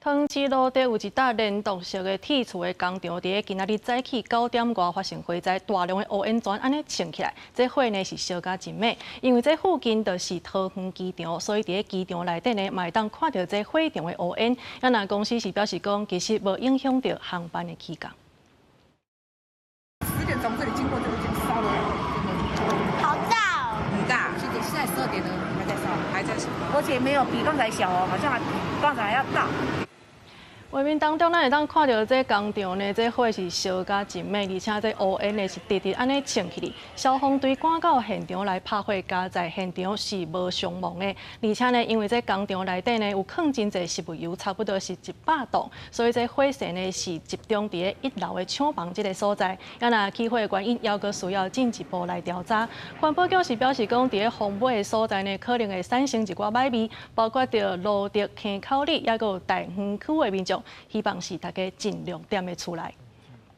桃園市蘆竹有一搭連獨式的鐵厝的工廠，佇咧今仔日早起9點外發生火災，大量的烏煙全按呢衝起來，這火呢是燒甲真猛，因為這附近就是桃園機場，所以佇咧機場內底呢，嘛會當看著這火場的烏煙。啊，若公司是表示講，其實無影響著航班的起降。 10點從這裡經過就已經燒了，好大哦，很大。現在12點了，還在燒，還在燒，而且沒有比剛才小哦，好像剛才還要大。畫面當中，咱會當看著這工廠呢，這火是燒甲真猛，而且這烏煙呢是直直按呢衝起去。消防隊趕到現場來拍火，佳哉現場是無傷亡的。而且呢，因為這工廠內底呢有囥真濟食物油，差不多是100桶，所以這火勢呢是集中佇咧1樓的廠房這个所在。啊，若起火的原因，猶閣需要進一步來調查。環保局是表示講，佇咧風尾的所在呢，可能會產生一寡歹味，包括著蘆竹坑口里，抑閣有大園區的民眾。希望是大家盡量踮佇厝內。